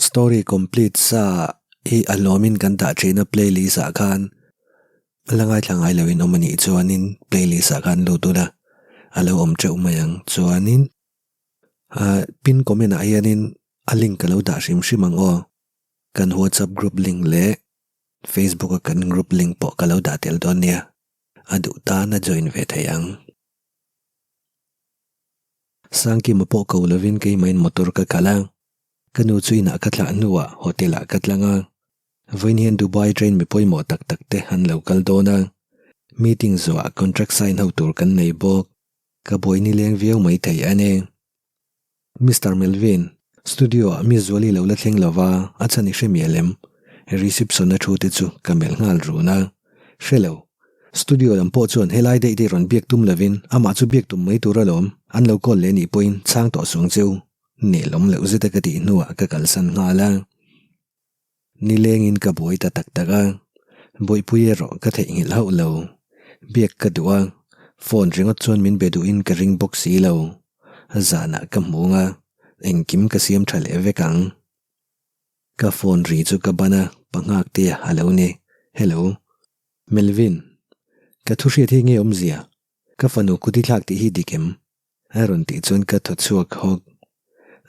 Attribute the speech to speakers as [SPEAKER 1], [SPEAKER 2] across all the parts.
[SPEAKER 1] Story complete sa hi a hlawmin kan dah thin a playlist ah khan la ngaithla ngai loin awm a nih chuanin playlist ah khan lut ula a lo awm teuh mai ang chuanin ah pin comment ah hianin a link ka lo dah hrim hrim ang aw kan whatsapp group link leh facebook a kan group link pawh ka lo dah tel dawn nia a duh tan a join ve thei ang. Sangkima pawh ko lovin keimahin motor ka khalh a, ka nu chu inah ka thlah hnuah hotel ah ka tlang a, vawiin hian Dubai train mi pawimawh tak tak te an lo kal dawn a, meeting zawhah contract sign ho tur kan nei bawk, ka buai nileng viau mai thei a ni. Mister Melvin, studio ah mi Zuali lo la thleng lova a chhan i hre mial em? Reception a thu te chu ka melh nghal run a, hre lo. Studio lam pawh chuan helai daih daih rawn biak tum lovin amah chu biak tum mai tur alawm, an lo call leh nih pawhin chhang tawh sung cheu. Nelawm loh zeta ka tih hnuah ka kalsan nghal a. Nilengin ka buai ta tak tak a, Bawihpui erawh ka theihnghilh hauh lo. Biak ka duh a, phone ringawt chuan min be duhin ka ring bawk si lo. Zanah ka hmu ang a, engkim ka siam tha leh vek ang. Ka phone ri chu ka ban a, panghak te a lo ni. Hello. Melvin. Ka thu hriat hi nge awmzia? Ka fanu kut i thlak tih hi dik em? A rawn tih chuan ka thaw chhuak hawk.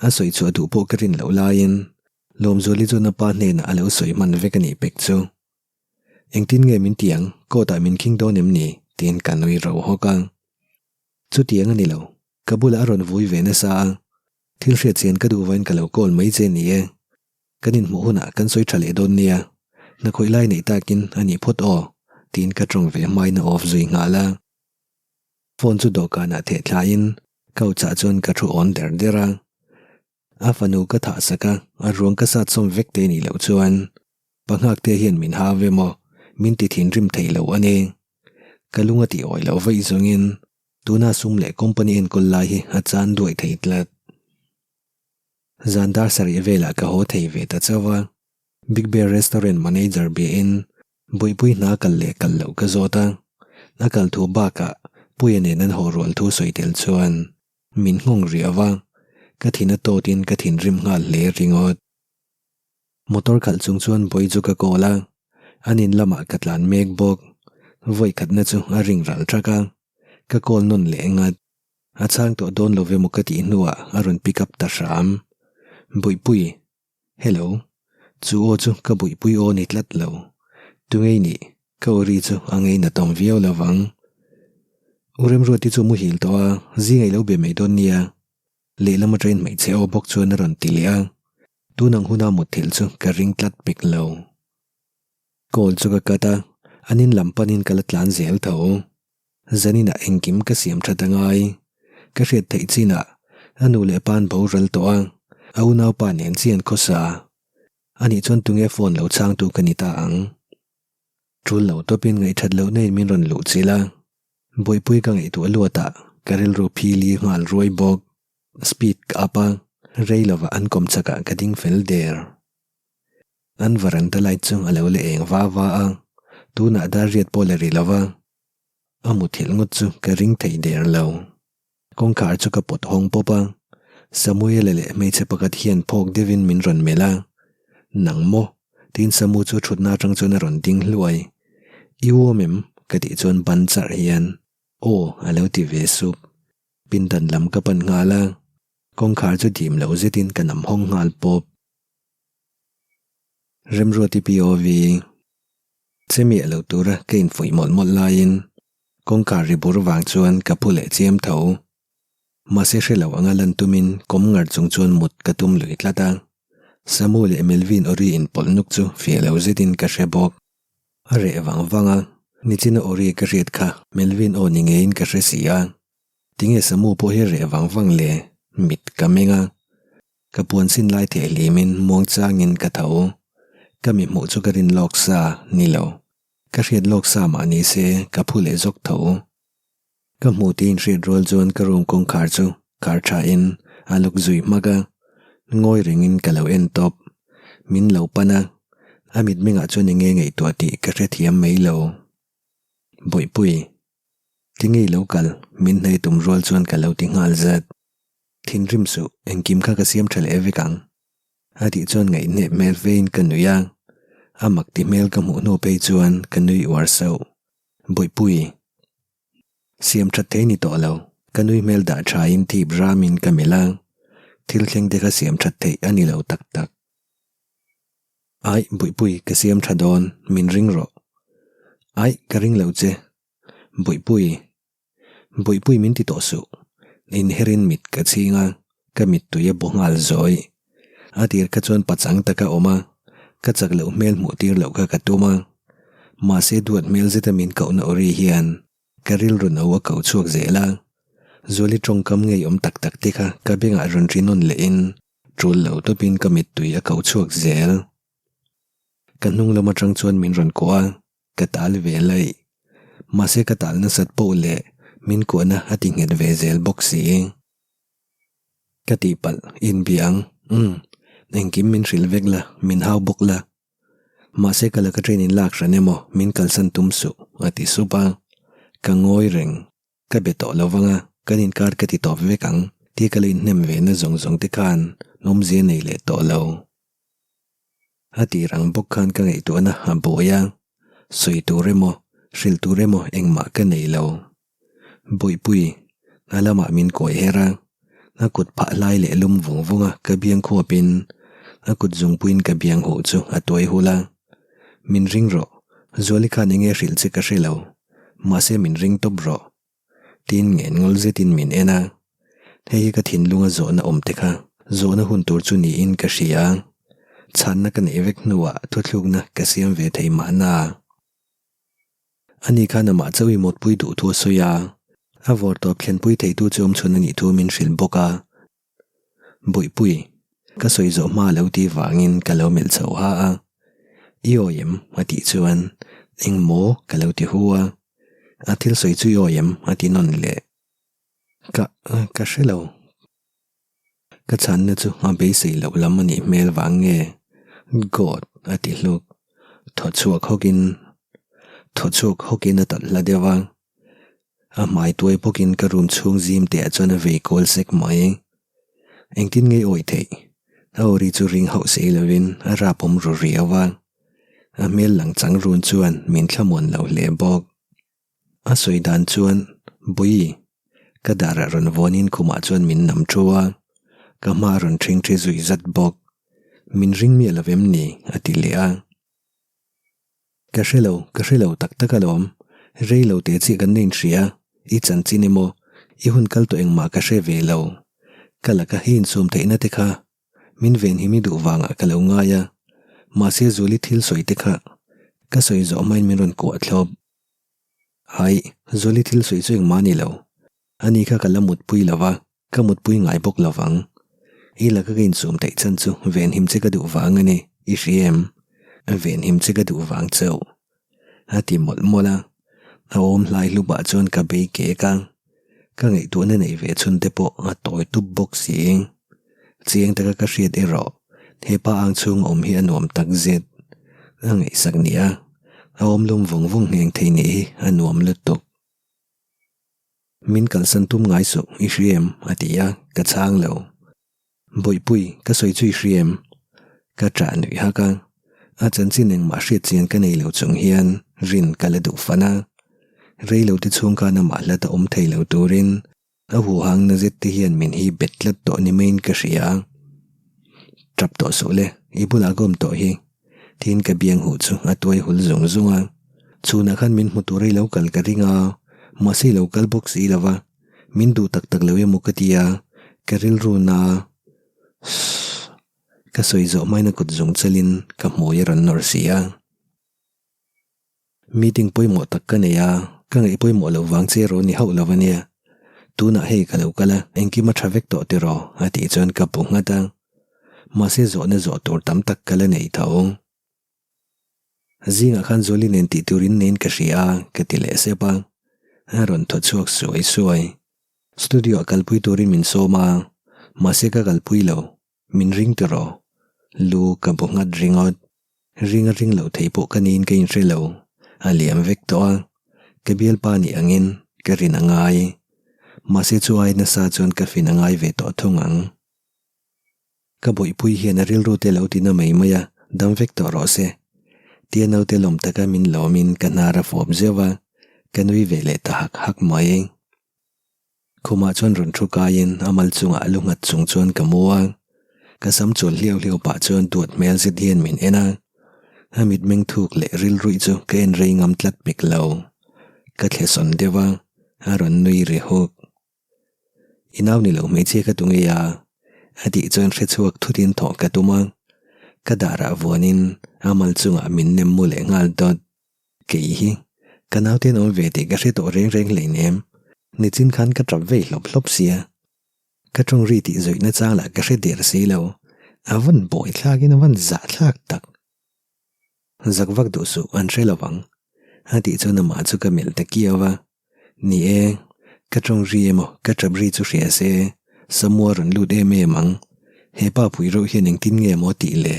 [SPEAKER 1] A sawi chhuah duh pawh ka rin loh laiin Lawmzuali chuan a pa hnenah a lo sawi hman vek a nih pek chu. Engtin nge min ti ang, court ah min khing dawn em ni? tiin ka nui ro hawk a. Chutiang a ni lo, ka bulah a rawn vui ve nasa a, thil hriat chian ka duh vain ka lo call mai che ni e. Kan inhmuh hunah kan sawi tha leh dawn nia, hnakhawih lai neih takin a nih phawt aw, tiin ka tawng ve hmain a off zui nghal a. Phone chu dawhkanah theh thlain couch ah chuan ka thu awn der der a. A fanu ka thah sak a, a ruang ka sat sawm vek te nih loh chuan Panghakte hian min hau ve maw, min ti thinrim thei lo a ni. Ka lung a tih awih loh vaih zawngin tuna sum leh company enkawl lai hi a chan duai thei tlat. Zan dar sarih velah ka haw thei ve ta chauh a, Big Bear Restaurant manager biain Buipui hna kal leh kal loh ka zawt a, a kal thu bakah Puia nen an haw rual thu sawi tel chuan min nghawng riau a, ka thin a tawtin ka thinrim nghal hle ringawt. Motor khalh chung chuan Bawi chu ka call a, an in lamah ka tlan mek bawk. Vawi khatna chu a ring ral thak a, ka call nawn leh ngat. A chhang tawh dawn lo ve maw ka tih hnuah a rawn pick up ta hram. Buihpui, Hello. Chu aw chu ka buihpui aw ni tlat lo. Tungei nih, ka aw ri chu a ngei natawm viau lo vang. U Remruati chu muhil tawh a, zing ei lo be mai dawn nia. Lehlam atangin hmeichhe aw bawk chuan a rawn ti leh a. Tun ang huna mutthilh chu ka ring tlat pek lo. Call chu ka cut a, an in lam panin ka la tlan zel tho. Zaninah engkim ka siam that a ngai. Ka hriat theih chinah a nu leh pa'n boral tawh a, a unaupa nen chian khawsa. Anih chuan tunge phone lo chhangtu ka ni ta ang. Tul lo tawpin ngaihthat lohna in min rawn luh chilh a, Bawihpui ka ngaihtuah luatah ka rilru phili nghal ruai bawk. Speed ka up a, rei lovah an kawm chakah ka ding fel der. An varanda light chu a lo la eng va va a, tunah dar riat pawh la ri lova, a muthilh ngawt chu ka ring thei der lo. Kawngkhar chu ka pawt hawng pawp a, Samuela leh hmeichhe pakhat hian phawk deuhin min rawn melh a, Nang maw? tiin Samu chu thutna atang chuan a rawn ding hluai. I uam em? ka tih chuan ban charh hian, Aw a lo ti ve sup. Pindan lam ka pan nghal a, kawngkhar chu dim lo zetin ka nam hawng nghal pawp. Remruati POV Che miah lo tura ka infuih mawlh mawlh laiin kawngkhar ri bur vang chuan ka phu leh chiam tho. Mahse hre lo anga lan tumin kawm ngar chung chuan mut ka tum lui tlat a. Samu leh Melvin Ori inpawlh nuk chu fiah lo zetin ka hre bawk. A reh vang vang a, nichina Ori ka hriat kha Melvin aw ni ngeiin ka hre si a. Tinge Samu pawh hi reh vang vang le? Mit ka meng a. Ka puan sin lai theh hlimin muang changin ka tho. Ka mi hmuh chu ka rin lawk sa, ni lo. Ka hriat lawk sa mah ni se, ka phu leh zawk tho. Ka hmuh tiin hriat rual chuan ka room kawngkhar chu khar thain a luk zui hmak a, ngawi rengin ka lo en tawp. Min lo pan a, a mitmengah chuan enge ngaihtuah tih ka hrethiam mai lo. Bawihpui, tinge i lo kal? Min hnai tum rual chuan ka lo ti nghal zat. Thinrim suh, engkim kha ka siam tha leh vek ang. A tih chuan ngaihnep hmel fein ka nui a, a mak ti hmel ka hmuh hnu phei chuan ka nui uar sauh. Bawihpui. Siam that thei ni tawh lo, ka nui hmel dah thain thip ramin ka melh a, thil thleng te kha siam that theih a ni lo tak tak. Aih, Bawihpui, ka siam tha dawn, min ring rawh. Aih, ka ring lo che. Bawihpui. Bawihpui min ti tawh suh. Inherin mit ka chhing a, ka mittui a bu nghal zawi. A tir kha chuan pachang taka awm a, ka chak loh hmel hmuh tir loh kha ka tum a. Mahse duat hmel zeta min kohna awri hian ka rilru no a ko chhuak zel a. Zuali tawngkam ngei awm tak tak te kha ka bengah rawn ri nawn lehin tul lo tawpin ka mittui a ko chhuak zel. Ka hnung lam atang chuan min rawn kuah a. Ka tal ve laih. Mahse ka tal nasat poh leh min kuahna a ti nghet ve zel bawk si. Ka tihpalh, inbia ang. Umm, engkim min hrilh vek la, min hau bawk la. Mahse ka laka train in lak hran emaw min kalsan tum suh, a ti sup a. Ka ngawi reng. Ka be tawh lo vang a, kan inkar ka ti tawp vek ang tia ka la inhnem ve na zawng zawng te khan awmzia nei leh tawh lo. A tir ang bawk khan ka ngaihtuahna a buai a, sawi tur emaw, hrilh tur emaw engmah ka nei lo. Bawihpui, a lamah min kawi her a, a kut phah hlai leh lum vung vung a ka biang khuapin a kut zungpuiin ka biang huh chu a tuai hul a. Min ring rawh, Zuali khan enge hrilh che ka hre lo, mahse min ring tawp rawh. Tin ngen ngawl zetin min en a, hei hi ka thinlunga zawhna awm te kha zawhna hun tur chu niin ka hria. Chhanna ka neih vek hnuah thuthlukna ka siam ve thei mahna. Ani khan amah chauh i mawtpui duh thu a sawi a, a vawrtawp thlenpui theitu chu awmchhun a nih thu min hrilh bawk a. Bawihpui, ka sawi zawh hma lo ti vangin ka lo melh chho ha a. I awi em? a tih chuan, Eng maw? ka lo ti hu a. A thil sawi chu i awi em? a ti nawn leh. Ka, ka hre lo. Ka chhanna chu a beisei loh lam a nih hmel vang nge? God! a ti hluk. Thaw chhuak hawkin, thaw chhuak hawkin a talh hla deuh a. A hmai tuai bawkin ka room chhung zim teh ah chuan a vei kual sek mai. Engtin nge awih theih? A aw ri chu ring hauh sei lovin a rap awm ru riau a. A hmel lang chang run chuan min thlamuan lo hle bawk. A sawi dan chuan, Bawi, ka darah rawn vawnin khumah chuan min nam thu a, ka hma a rawn ṭhing ṭhi zui zat bawk. Min ring miah lo em ni? a ti leh a. Ka hre lo, ka hre lo tak tak alawm. Rei lo teh chiah kan la inhria, i chanchin emaw, i hun kal tawh engmah ka hre ve lo. Ka laka i insum theihna te kha min venhim i duh vangah ka lo ngai a, mahse Zuli thil sawi te kha ka sawi zawh hmain min rawn kuah thlawp. Aih, Zuli thil sawi chu engmah a ni lo. Ani kha ka la mutpui lo va. Ka mutpui ngai bawk lo vang. I laka ka insum theih chhan chu venhim che ka duh vang a ni, i hria em? Venhim che ka duh vang chauh. A ti mawlh mawlh a. A awm hlai hlupah chuan ka bei kek a. Ka ngaihtuahna neih ve chhun te pawh a tawi tup bawk si. Chiang taka ka hriat erawh he pa ang chhung awm hi a nuam tak zet. A ngaihsak nia, a awm lum vung vung ngheng thei nih hi a nuam lutuk. Min kalsan tum ngai suh, i hria em? a ti a, ka chhang lo. Bawihpui, ka sawi chu i hria em? Ka ṭah nuih hak a, a chanchin engmah hriat chian ka nei lo chung hian rin ka la duh fan a. Rei lo te chhung khan amah hlat a awm thei lo turin a huhang na zet te hian min hi bet tlat tawh ni maiin ka hria. Ṭap tawh suh le, i bulah ka awm tawh hi. Tiin ka biang huh chu a tuai hul zung zung a. Chhunah khan min hmu tur i lo kal ka ring a, mahse i lo kal bawk si lo va, min duh tak tak lo emaw ka ti a, ka rilru na Sss. Ka sawi zawh hmain a kut zung chalin ka hmui a rawn nawr si a. Meeting pawimawh tak ka nei a, ka ngaih pawimawh loh vang che erawh ni hauh lo a nia. Tunah hei ka lo kal a, engkim a tha vek tawh tiraw? a tih chuan ka bu nghat a. Mahse zawhna zawh tur tam tak ka la nei tho. Zingah khan Zuali nen tih turin neiin ka hria a, ka ti leh sep a. A rawn thaw chhuak suai suai. Studio-ah kalpui turin min sawm a, mahse ka kalpui lo. Min ring tiraw? Lu ka bu nghat ringawt. Ring a ring loh thei pawh ka niin ka inhre lo. A liam vek tawh a. Ka bialpa nih angin ka rin a ngai. Mahse chu ai nasa chuan ka fin a ngai ve tawh thung ang. Ka bawihpui hian a rilru te lo tina mai mai a, dam vek tawh rawh se. Tia naute lawm taka min lawmin ka hnar a fawp zeuh a, ka nui ve leh ta hak hak mai. Khumah chuan rawn thu kaiin a mal chungah lu nghat chung chuan ka mu a, ka sam chawl hliau hliau pah chuan duat hmel zet hian min en a, a mitmeng thuk leh rilruih chu ka en rei ngam tlat pek lo. Ka thle sawn deuh a, a rawn nui ri huk. I nau ni lo hmeichhia ka tu ngei a, a tih chuan hre chhuak thutin thawh ka tum a, ka darah vuanin a mal chungah min nem mu leh nghal dawt. Kei hi ka naute an awm ve tih ka hre tawh reng reng hleinem, nichin khan ka tap vei hlawp hlawp sia. Ka tawng ri tih zawihna chang lah ka hre der si lo, a van bawi thlakin a van zah thlak tak. Zak vak duh suh an hre lo vang, a tih chuan amah chu ka melh ta kiau a. Ni e, ka tawng ri emaw ka tap ri chu hria se, Samua rawn lut em em ang, he pa pui reuh hian engtin nge maw tih le?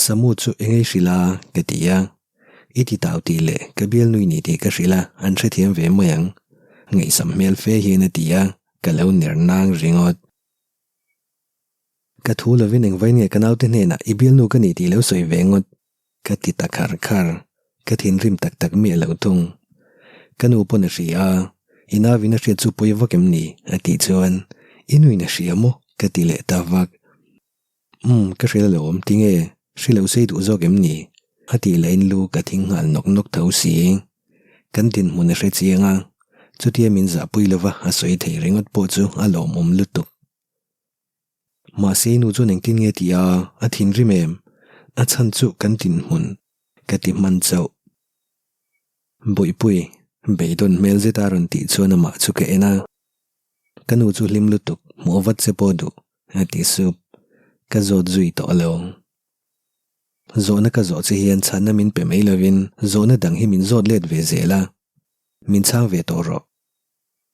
[SPEAKER 1] Samu chu eng ei hrilh a? ka ti a. I ti tau tih leh ka bialnui ni tih ka hrilh a, an hrethiam ve mai ang. Ngaihsam hmel fe hian a ti a, ka lo ner nang ringawt. Ka thu lovin engvain nge ka naute hnenah i bialnu ka ni tih lo sawi ve ngawt? Ka ti ta khar khar. Ka thinrim tak tak miah lo thung. Ka nu pawn a hria a, i nauin a hriat chu pawi vak em ni? a tih chuan, I nuin a hria maw? ka ti leh ta vak. Umm, ka hrilh alawm, tinge? Hri lo sei duh zawk em ni? A tih lahin lu ka thing nghal nawk nawk tho si. Kan dinhmun a hre chiang a, chutia min zahpui lova a sawi thei ringawt pawh chu a lawmawm lutuk. Mahse i nu chuan engtin nge ti a, a thinrim em? A chhan chu kan dinhmun ka ti hman chauh. Bawihpui, beidawn hmel zeta rawn tih chuan amah chu ka en a. Ka nu chu hlim lutuk, hmuh vat che pawh duh, a ti sup. Ka zawt zui tawh lo. Zawhna ka zawh che hian chhanna min pe mai lovin zawhna dang hi min zawt let ve zel a. Min chhang ve tawh rawh.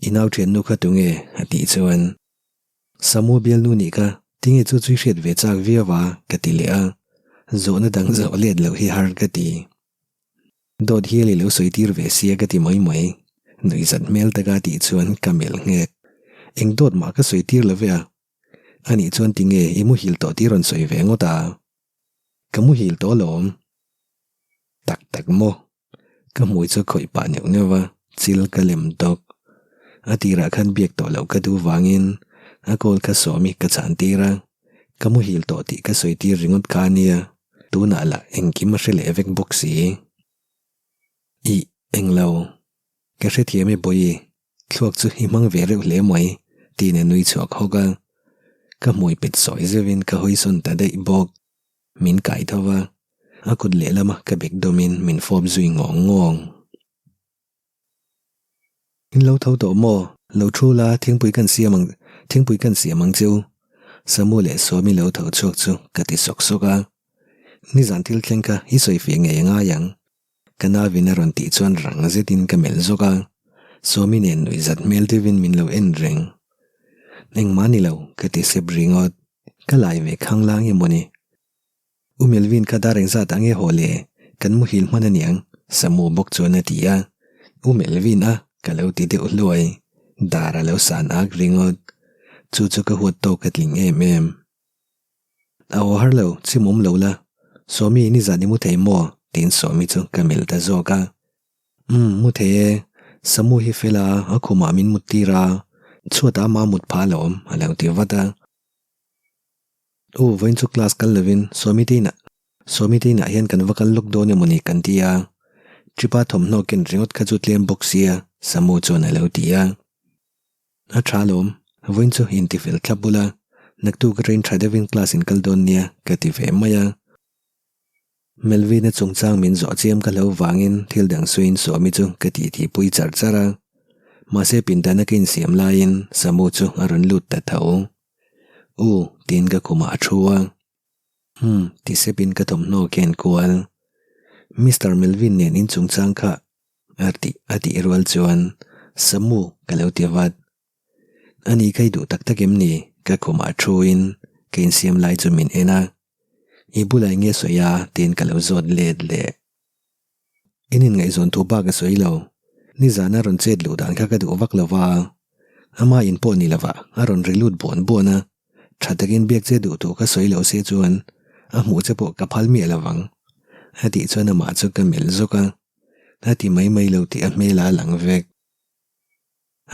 [SPEAKER 1] I nau thiannu kha tunge? a tih chuan. Samu bialnu nih kha, tinge chu chu i hriat ve chak viau a? ka ti leh a. Zawhna dang zawh let loh hi har ka ti. Dawt hial i lo sawi tir ve sia ka ti mai mai. Nuihzat hmel taka tih chuan ka melh nghek. Eng dawt mah ka sawi tir lo ve a. Anih chuan tinge i muhil tawh tih rawn sawi ve ngawt a? Ka muhil tawh alawm. Tak tak maw? Ka hmui chu khawih pah neuh neuh a, chil ka lem dawk. A tirah khan biak tawh loh ka duh vangin a call kha sawmi ka chhan tir a. Ka muhil tawh tih ka sawi tir ringawt kha a nia. Tunah lah engkim a hre leh vek bawk si. Ih, englo. Ka hrethiam e Bawihi, thluak chu i hmang ve reuh hle mai, tiin a nui chhuak hawk a. Ka hmui pet sawi zeuhin ka hawi sawn ta daih bawk. Min kai tho va, a kut lehlama ka bek dawmin min fawp zui ngawng ngawng. In lo tho tawh maw? Lo thu la, thingpui kan siam ang, thingpui kan siam ang cheu. Samu leh Sawmi lo tho chhuak chu ka ti sawk sawk a. Nizan thil thleng kha i sawi fiah ngei a ngai ang. Ka nauin a rawn tih chuan rang zetin ka melh zawk a. Sawmi nen nuih zat hmel deuhin min lo en reng. Engmah ni lo, ka ti sep ringawt. Ka lai ve khanglang emaw ni? U Melvin kha dar engzat ah nge haw le? Kan muhil hman aniang, Samu bawk chuan a ti a. U Melvin a, ka lo ti deuh hluai. Dar a lo san ak ringawt. Chu chu ka huat tawk a tling em em. A aw har lo, chimawm lo la. Sawmi nizan i mu thei maw? tiin Sawmi chu ka melh ta zawk a. Umm, mu thei e. Samu hi fel a, a khumah min mut tir a. Chhuatah ama mut phah alawm, a lo ti vat a. U, vawiin chu class kal lovin Swami te inah Swami te inah hian kan va kal lawk dawn emaw ni kan ti a, Tripa thawmhnaw ken ringawt kha chu tlem bawk sia, Samu chuan a lo ti a. A tha alawm, vawiin chu intifel thlap bula naktuk rain tha deuhin class in kal dawn nia ka ti ve mai a. Melvina chungchang min zawh chiam ka hlo vangin thil dang suiin Sawmi chu ka tih pui char char a. Mahse pindana ka insiam laiin Samu chu a rawn lut ta tho. U, tiin ka khumah a thu a. Umm, ti sepin ka thawmhnaw ken kual. Mister Melvin nen in chungchang kha a tih a tih rual chuan Samu ka lo ti vat. Ani kha i duh tak tak em ni? Ka khumah thuin ka insiam lai chu min en a. I bulah eng nge sawi a? tiin ka lo zawt let leh. In inngaihzawn thu bak a sawi lo. Nizana rawn chet luh dan kha ka duh vak lo va. Ama in pawh ni lovah a rawn ri lut buan buan a. Tha takin biak che duh tur ka sawi lo se chuan a hmuh che pawh ka phal miah lo vang. A tih chuan amah chu ka melh zawk a, a ti mai mai lo tih a hmel a lang vek.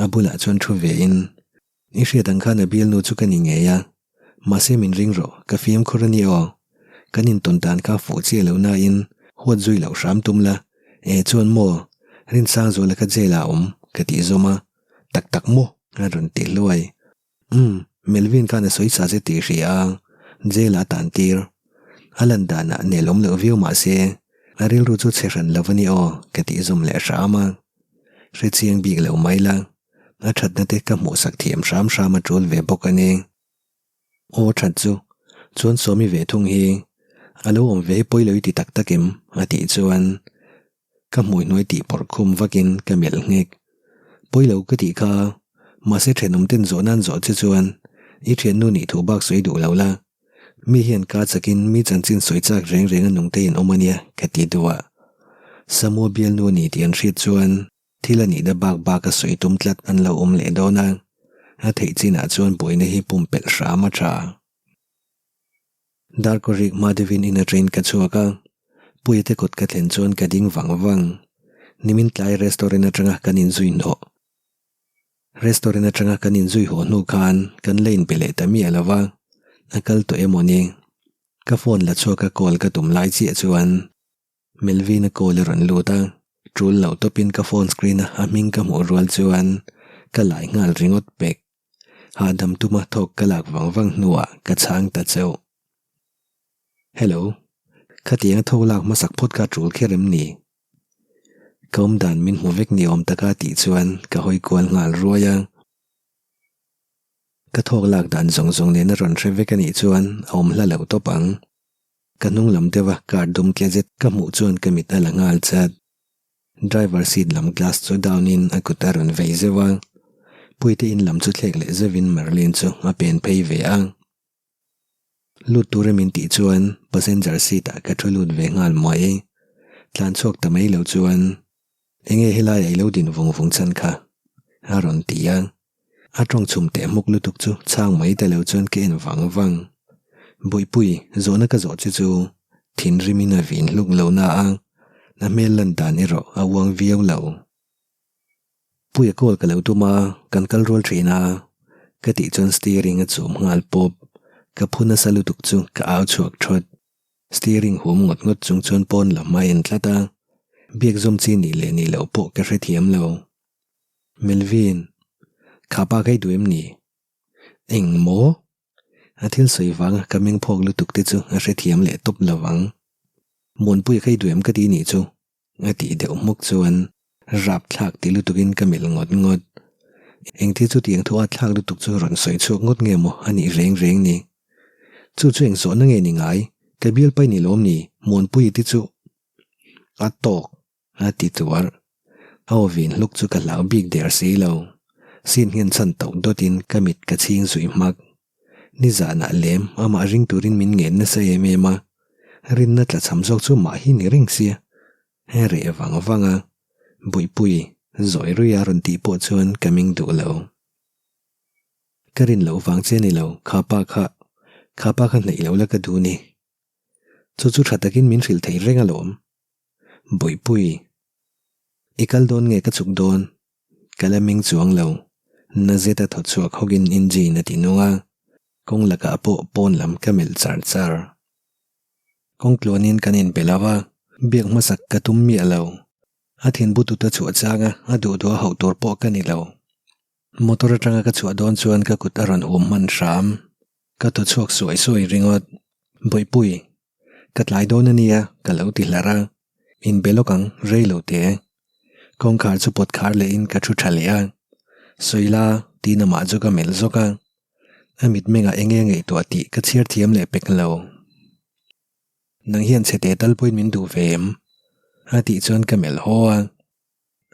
[SPEAKER 1] A bulah chuan thu ve in, I hriat ang khan a bialnu chu ka ni ngei a, mahse min ring rawh, ka fimkhur a ni aw. Kan intawn dan kha fuh chiah lo nain huat zui loh hram tum la, e chuan maw, Rinsangzuala kha jail ah a awm ka tih zawm a, tak tak maw a rawn ti hluai. Umm, Melvin khan a sawi sa che tih hria a, jail ah a tan tir. A lan danah nelawm loh viau mah se, a rilru chu chhe hran lo a ni aw ka tih zawm leh hram a. Hre chiang bik lo mai la, a thatna te ka hmuhsak thiam hram hram a tul ve bawk a ni. Aw that chu, chuan Sawmi ve thung hi, a lo awm ve hi pawi lo i ti tak tak em? a tih chuan ka hmui hnuai tih pawrh khum vakin ka melh nghek. Pawi lo ka tih kha, mahse thenawm ten zawh nan zawh che chuan i thiannu nih thu bak sawi duh lo la, Mi hian ka chakin mi chanchin sawi chak reng reng a nung te in awm a nia ka ti duh a. Samua bialnu a ni tih an hriat chuan thil a nihna bak bak a sawi tum tlat an lo awm leh dawn a, a theih chinah chuan buaina hi pumpelh hram a tha. Darkaw rik hma deuhin in atangin ka chhuak a, Puia te kawt ka thlen chuan ka ding vang vang. Nimin tlai restaurant atanga kan inzui hnawh. Restaurant atanga kan inzui haw hnu khan kan la inbe leh ta miah lo va, a kal tawh emaw ni? Ka phone la chhuak a call ka tum lai chiah chuan Melvin-a call a rawn lut a, tul loh tawpin ka phone screen a a hming ka hmuh rual chuan ka lai nghal ringawt pek. Hahdam tuma thawk ka lak vang vang hnuah ka chhang ta chauh. Hello, khatianga thawk lak hmasak phawt kha tul kher em ni? Ka awm dan min hmu vek ni awm taka tih chuan ka hawi kual nghal ruai a. Ka thawk lak dan zawng zawng nen a rawn hre vek a nih chuan a awm hla lo tawp ang. Ka hnung lam deuha car dum tle zet ka hmuh chuan ka mit a la nghal chat. Driver seat lam glass chu down in a kut a rawn vei zeuh a. Puite in lam chu thlek leh zeuhin Merlin chu a pen phei ve a. Lut tura min tih chuan passenger seat ah ka thu lut ve nghal mai. Tlan chhuak ta mai lo chuan enge helai ah i lo din vung vung chhan kha? a rawn ti a. A tawng chhum teh hmuk lutuk chu chhang mai ta lo chuan ka en vang vang. Buipui, zawhna ka zawh che chu thinrimin a vin hluk lo na a, a hmel lan dan erawh a uang viau lo. Puia call ka lo tum a, kan kal rual thin a, ka tih chuan steering a chum nghal pawp, ka phu nasa lutuk chu ka au chhuak thawt. Steering hum ngawt ngawt chung chuan pawn lam a en tlat a, biak zawm chi nih leh nih loh pawh ka hrethiam lo. Melvin, kha pa kha i duh em ni? Eng maw? A thil sawi vanga ka meng phawk lutuk te chu a hrethiam leh tawp lo ang. Muanpuia kha i duh em ka ti nih chu? A tih deuh hmuk chuan rap thlak ti lutukin ka melh ngawt ngawt. Engthil chu tiang thu at thlak lutuk chu rawn sawi chhuak ngawt nge maw a nih reng reng ni. Chu chu eng zawhna nge ni ngai, ka bialpai ni lawm ni, Muanpuii te chu a tawk a ti tuar. A aw vin hluk chu ka hlau bik der si lo. Sin hian chhan tauh dawtin ka mit ka chhing zui hmak. Nizanah lem amah ring turin min ngen nasa em em a, rinna tla cham zawk chu mah hi ni reng sia. He reh vang vang a, Buipui, zawi rui a rawn tih pawh chuan ka ming duh lo. Ka rin loh vang che ni lo, kha pa kha, kha pa kha hnaih lo la ka duh ni. Chu chu tha takin min hrilh thei reng alawm. Buipui, i kal dawn nge ka chhuk dawn? Ka la ming chuang lo. Na zeta thaw chhuak hawkin engine a ti nung a, kawng lakah pawh pawn lam ka melh char char. Kawng tluanin kan inbe lo a, biak hmasak ka tum miah lo. A thinbu tut a chhuah chang a, a duh duh a hauh tur pawh ka ni lo. Motor atanga ka chhuah dawn chuan ka kut a rawn hum hman hram. Ka thaw chhuak suai suai ringawt. Bawihpui, ka tlai dawn a nia ka lo ti hlar a. Inbe lawk ang, rei lo te. Kawngkhar chu pawt khar lehin ka thu tha leh a. Sawila, tiin amah chu ka melh zawk a. A mitmengah eng nge ngaihtuah tih ka chhiar thiam leh pek lo. Nang hian chhe teh tal pawhin min duh ve em? A tih chuan ka melh haw a.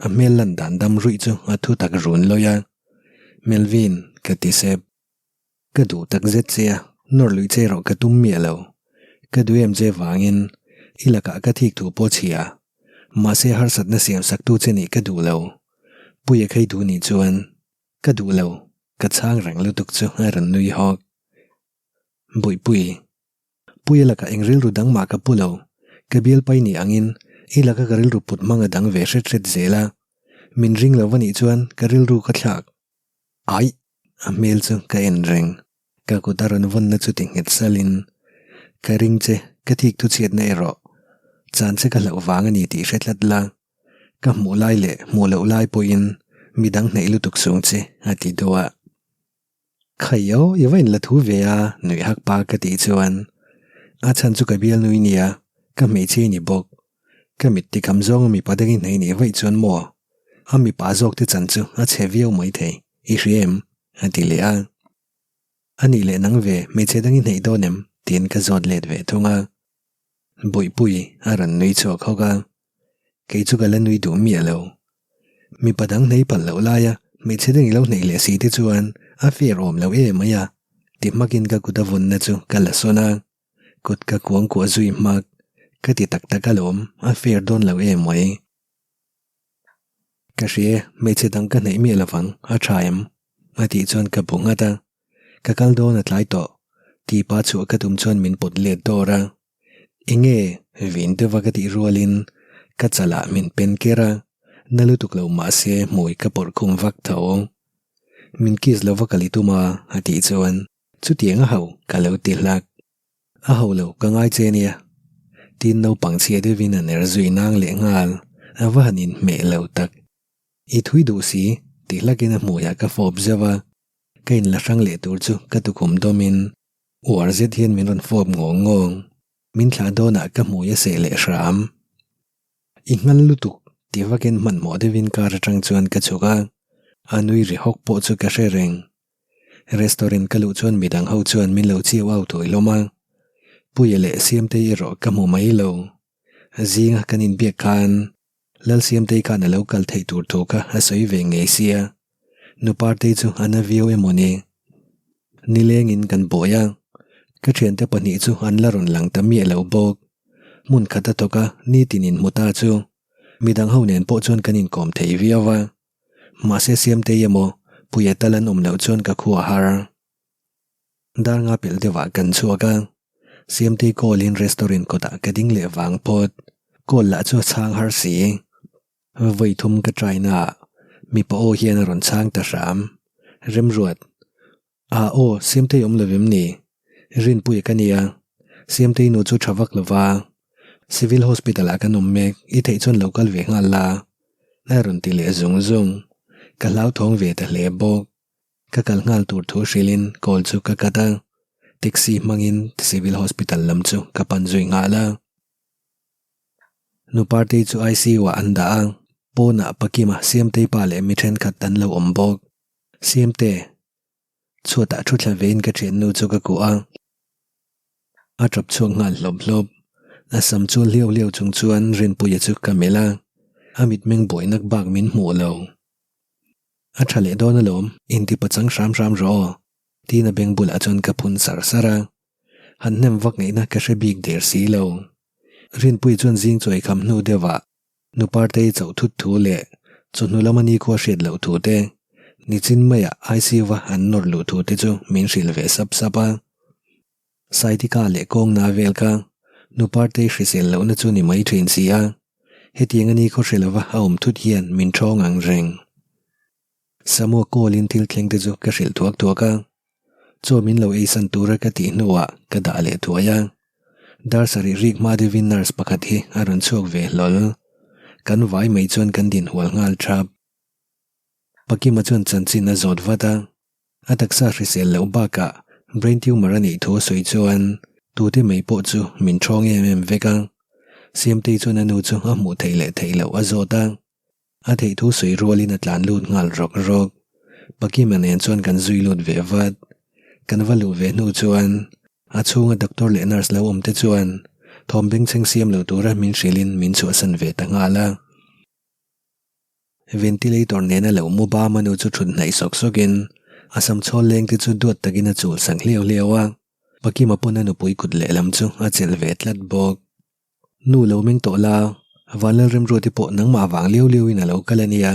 [SPEAKER 1] A hmel lan dan dam ruih chu a thu tak run lawi a. Melvin, ka ti sep. Ka duh tak zet che a, nawr luih che erawh ka tum miah lo. Ka duh em che vangin i lakah ka thik thu pawh chhia. Mahse harsatna siam saktu che nih ka duh lo. Puia khai duh nih chuan ka duh lo, ka chhang reng lutuk chu a rawn nui hawk. Bawihpui. Puia lakah eng rilru dang mah ka pu lo. Ka bialpai ni angin i laka ka rilru put hmang a dang ve hret hret zel a. Min ring lo va nih chuan ka rilru ka thlak. Aih! A hmel chu ka en reng. Ka kut a rawn vawnna chu ti nghet salin, Ka ring che, ka thik thu chhiatna erawh. Chan che ka hlauh vang a ni tih hre tlat la. Ka hmuh lai leh hmuh loh lai pawhin midang hnaih lutuk sung che, a ti duh a. Khai aw, i va inla thu ve a, nuih hak pa ka tih chuan a chhan chu ka bialnui nia, ka hmeichhe i ni bawk. Ka mit tikham zawnga mipa dangin hnaih nih vaih chuan maw? A mipa zawk te chan chu a chhe viau maithei, i hria em? a ti leh a. A nih leh nang ve, hmeichhe dangin hnaih dawn em? tiin ka zawt let ve thung a. Bawihpui a rawn nui chhuak hawk a, kei chu ka la nui duh miah lo. Mipa dang hnei palh loh laia hmeichhe dang i lo hneih leh si te chuan a fair awm lo em mai a, ti hmakin ka kut a vawnna chu ka la sawn a, kut ka kuang kuah zui hmak, ka ti tak tak alawm, a fair dawn lo em mai. Ka hria e, hmeichhe dang ka hneih miah lovang, a tha em? a tih chuan ka bu nghat a, ka kal dawn a tlai tawh, tipa chhuah ka tum chuan min pawt let dawr a. Enge vin deuha ka tih rualin ka chalah min pen ker a, na lutuk lo mahse hmui ka pawrh khum vak tho. Min kiss lova kal i tum a a tih chuan chutiang a ho ka lo ti hlak. A ho lo ka ngai che nia. Tin naupang chhia deuhin a ner zui nang leh nghal, a va han inhmeh lo tak. I thui duh si ti hlakin a hmuiah ka fawp zeuh a, ka inla hrang leh tur chu ka tukhum dawmin Uar zet hian min rawn fawp ngawng ngawng. Min thlah dawnah ka hmui a seh leh hram. I nghal lutuk ti vakin hmanhmawh deuhin car atang chuan ka chhuk a, a nui ri hawk pawh chu ka hre reng. Restaurant ka luh chuan midang ho chuan min lo chiu au thawi hlawm a, Puia leh Siamtei erawh ka hmu mai lo. Zinga kan inbiak khan Lalsiamtei khan a lo kal theih tur thu kha a sawi ve ngei sia, nu Partei chu a na viau emaw ni? Nilengin kan buai a, ka thiante pahnih chu an la rawn lang ta miah lo bawk. Hmun khat a thawk a, nitin inhmu ta chu midang ho nen pawh chuan kan inkawm thei viau a, mahse Siamtei emaw Puia tal an awm loh chuan ka khua har. Dar nga pelh deuhah kan chhuak a, Siamtei call in restaurant kawtah ka ding leh vang phawt. Call lah chu a chhang har si. Vawi thum ka try na ah mipa aw hian a rawn chhang ta hram. Remruat, Ah aw, Siamtei awm lo em ni? Rinpuia ka nia. Siamtei nu chu tha vak lo va. Civil Hospital ah kan awm mek, i theih chuan lo kal ve nghal la. A rawn ti leh zung zung. Ka hlauthawng ve ta hle bawk. Ka kal nghal tur thu hrilhin call chu ka cut a, taxi hmangin Civil Hospital lam chu ka pan zui nghal a. Nu Partei chu ICU ah an dah a, pawnah Pakima Siamtei pa leh mi thenkhat an lo awm bawk. Siamte, chhuatah thu thla vein ka thiannu chu ka kuah a. A tap chhuak nghal hlawp hlawp. A sam chu hliau hliau chung chuan Rinpuia chu ka melh a, a mitmeng buainak bak min hmuh lo. A tha leh dawn alawm, inti pachang hram hram rawh aw, tiin a beng bulah chuan ka phun sar sar a. Han hnem vak ngaihna ka hre bik der si lo. Rinpuii chuan zing chawi kham hnu deuhah nu Partei chauh thut thu leh chawhnu lama nikhua hriat loh thu te, nichin maiah ICU-a an nawr luh thu te chu min hrilh ve sap sap a. Saitika leh kawngna vel kha nu Partei hrisel lohna chu ni mai thin si a. Hetiang a ni khaw hre lova a awm thut hian min thawng ang reng. Samuak call-in thil thleng te chu ka hrilh thuak thuak a, chaw min lo eisan tura ka tih hnuah ka dah leh thuai a. Dar sarih rik hma deuhin nurse pakhat hi a rawn chhuak ve hlawl. Kan vai mai chuan kan dinhual nghal thap. Pakima chuan chanchin a zawt vat a. A taksa hrisel loh bakah brain tumor a neih thu a sawi chuan tute mai pawh chu min thawng em em vek a. Siamtei chuan a nu chu a hmuh theih leh theih loh a zawt a. A theih thu sawi rualin a tlan lut nghal rawk rawk. Pakima nen chuan kan zui lut ve vat. Kan va luh ve hnu chuan a chhunga doctor leh nurse lo awm te chuan thawm bengchheng siam lo tura min hrilhin min chhuahsan ve ta nghal a. Ventilator nena lo mu bam a nu chu thut hnaih sawk sawkin a sam chhawl leng te chu duat takin a chul sang hliau hliau a, Pakima pawn a nupui kut lehlam chu a chelh ve tlat bawk. Nu lo meng tawh la, Vanlal Remruati pawh nangmah vang liau liauin a lo kal a nia,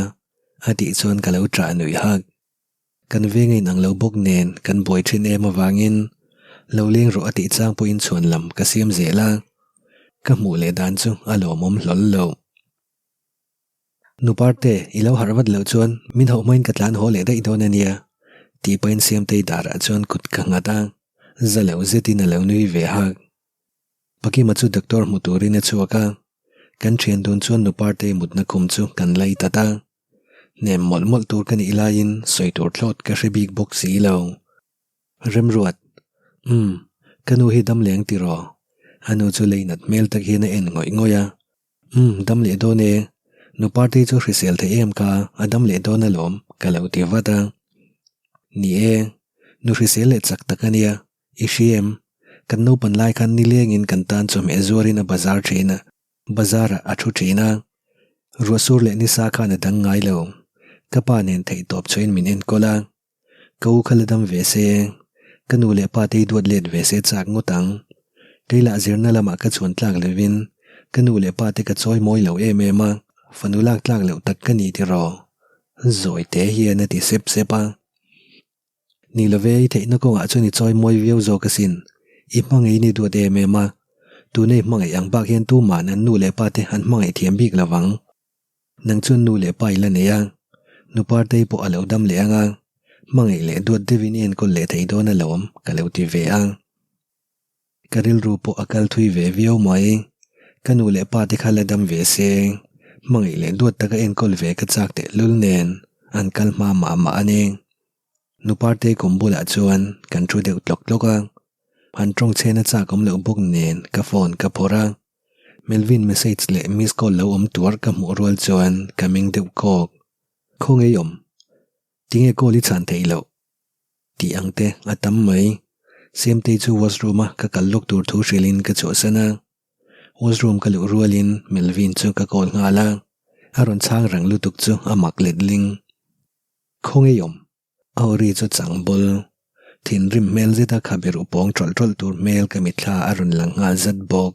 [SPEAKER 1] a tih chuan ka lo ṭah nuih hak. Kan veng a inang lo bawk nen kan buai ṭhin em avangin Lo leng rawh a tih chang pawhin chhuan lam ka siam zel a, ka hmuh leh dan chu a lawmawm hlawl lo. Nuparte, i lo harh vat loh chuan min hauh hmain ka tlan haw leh daih dawn a nia, tih pahin Siamtei darah chuan kut ka nghat a, za lo zetin a lo nui ve hak. Pakima chu doctor hmu turin a chhuak a, kan thian dun chuan Nupartei mutna khum chu kan lai tat a. Hnem mawlh mawlh tur ka nih laiin sawi tur thlawt ka hre bik bawk si lo. Remruat, Umm, ka nu hi dam leng tiraw? A nu chu lei nat hmel tak hian a en ngawih ngawih a. Umm, dam leh dawn e. Nu Partei chu hrisel thei em ka, a dam leh dawn alawm, ka lo ti vat a. Ni e, nu hrisel leh chak tak a nia, i hria em? Kan naupan lai khan nilengin kan tan chawhmeh zuarin a bazar thin a, bazar ah a thu thin a. Ruahsur leh nisa khan a dang ngai lo. Ka pa nen theihtawp chhuahin min enkawl a. Ka u kha la dam ve se, ka nu leh pa te hi duat let ve se chak ngawt ang. Kei lah zirna lamah ka chhuan tlak lovin ka nu leh pa te ka chawi mawi lo em em a, fanu lak tlak loh tak ka ni tiraw? Zawi te hian a ti sep sep a. Ni love i theihna kawngah chuan i chawi mawi viau zawk asin, i hmangaihin i duat em em a, tuna i hmangaih ang bak hian tuman an nu leh pa te an hmangaih thiam bik lovang. Nang chuan nu leh pa i la nei a, nu Partei pawh a lo dam leh ang a, hmangaih leh duat deuhin i enkawl leh thei dawn alawm ka lo ti ve a. Ka rilru pawh a kal thui ve viau mai, ka nu leh pa te kha la dam ve se, hmangaih leh duat taka enkawl ve ka chak tehlul nen an kal hma mah mah a ni. Nu Partei kum bulah chuan kan thu deuh tlawk tlawk a, han tawng chhen a chak awm loh bawk nen ka phone ka phawrh a. Melvin message leh miss call lo awm tuar ka hmuh rual chuan ka meng deuh kawk. Khaw ngei awm? Tinge call i chhan theih loh? Tih ang te a tam mai. Siamtei chu washroom a ka kal lawk tur thu hrilhin ka chhuahsan a. Washroom ka luh rualin Melvin chu ka call nghal a. A rawn chhang rang lutuk chu a mak let ling. Khaw ngei awm? A aw ri chu chang bul. Thinrim hmel zeta khabe ruh pawng tawlh tawlh tur hmel ka mitthla a rawn lang nghal zat bawk.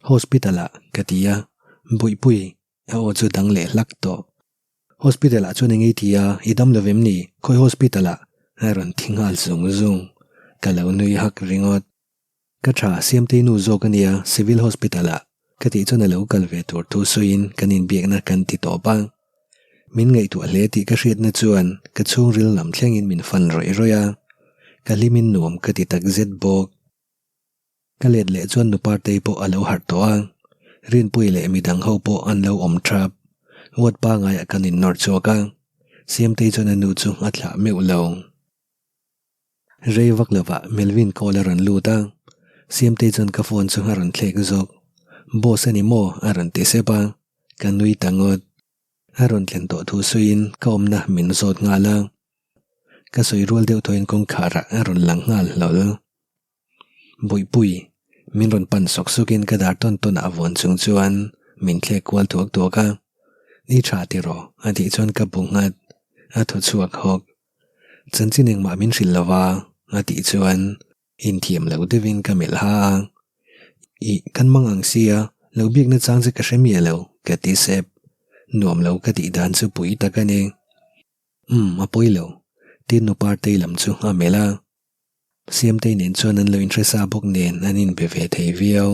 [SPEAKER 1] Hospital ah ka ti a, Buihpui, a aw chu dang leh hlak tawh. Hospital ah chuan eng ei ti a, i dam lo vem ni? Khawi hospital ah? A rawn thi nghal zung zung. Ka lo nui hak ringawt. Ka tha, Siamtei nu zawk a nia, Civil Hospital ah ka tih chuan a lo kal ve tur thu sawiin kan inbiakna kan ti tawp a. Min ngaihtuah hle tih ka hriatna chuan ka chhungril lam thlengin min fan rawih rawih a, ka hlimin nuam ka ti tak zet bawk. Ka let leh chuan nu Partei pawh a lo harh tawh a, Rinpuii leh midang ho pawh an lo awm thap. Ward pangaiah kan innawr chhuak a, Siamtei chuan a nu chu a thlah meuh lo. Rei vak lovah Melvin call a rawn lut a, Siamtei chuan ka phone chu a rawn thlek zawk. Boss a ni maw? a rawn ti sep a, ka nui ta ngawt. A rawn thlen tawh thu sawiin ka awmna min zawt nghal a, ka sawi rual deuh thawhin kawngkharah a rawn lang nghal hlawl. Buihpui, min rawn pan sawk sawkin ka dar tawn tawnah a vuan chung chuan min thlek kual thuak thuak a, I tha tiraw? a tih chuan ka bu nghat, a thaw chhuak hawk. Chanchin engmah min hrilh lo va, a tih chuan inthiam lo deuhin ka melh ha a. Ih, kan mang ang sia, lo biakna chang che ka hre miah lo, ka ti sep. Nuam lo ka tih dan chu pui tak a ni. Umm, a pawi lo, tiin nu Partei lam chu a melh a. Siamtei nen chuan an lo inhre sa bawk nen an inbe ve thei viau.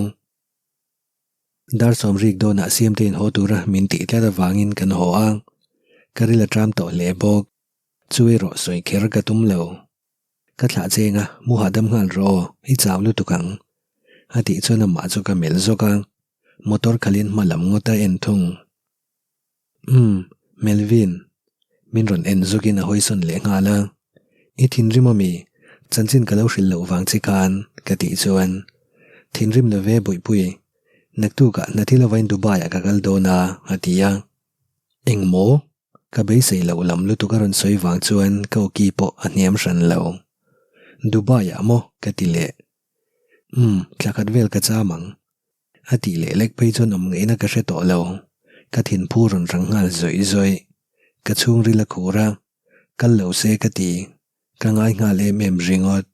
[SPEAKER 1] Dar sawmrik dawnah Siamteiin haw tura min tih tlat avangin kan haw a, ka ril a ṭam tawh hle bawk. Chu erawh sawi kher ka tum lo. Ka thlah cheng a, mu hahdam nghal rawh aw, i chau lutuk ang. A tih chuan amah chu ka melh zawk a, motor khalin hma lam ngawt a en thung. Umm, Melvin. Min rawn en zawkin a hawisawn leh nghal a. I thinrim ami? Chanchin ka lo hrilh loh vang che khan, ka tih chuan. Thinrim lo ve Buihpui. Naktukah hna thil avain Dubai-ah ka kal dawn a, a ti a. Engmaw? Ka beisei loh lam lutuk a rawn sawi vang chuan ka awki pawh a hniam hran lo. Dubai ah maw? ka ti leh. Umm, thla khat vel ka cham ang. A tih leh lek phei chuan awm ngaihna ka hre tawh lo. Ka thinphu rawn rang nghal zawih zawih. Ka chhungril a khur a, kal lo se ka ti. Ka ngai nghal em em ringawt.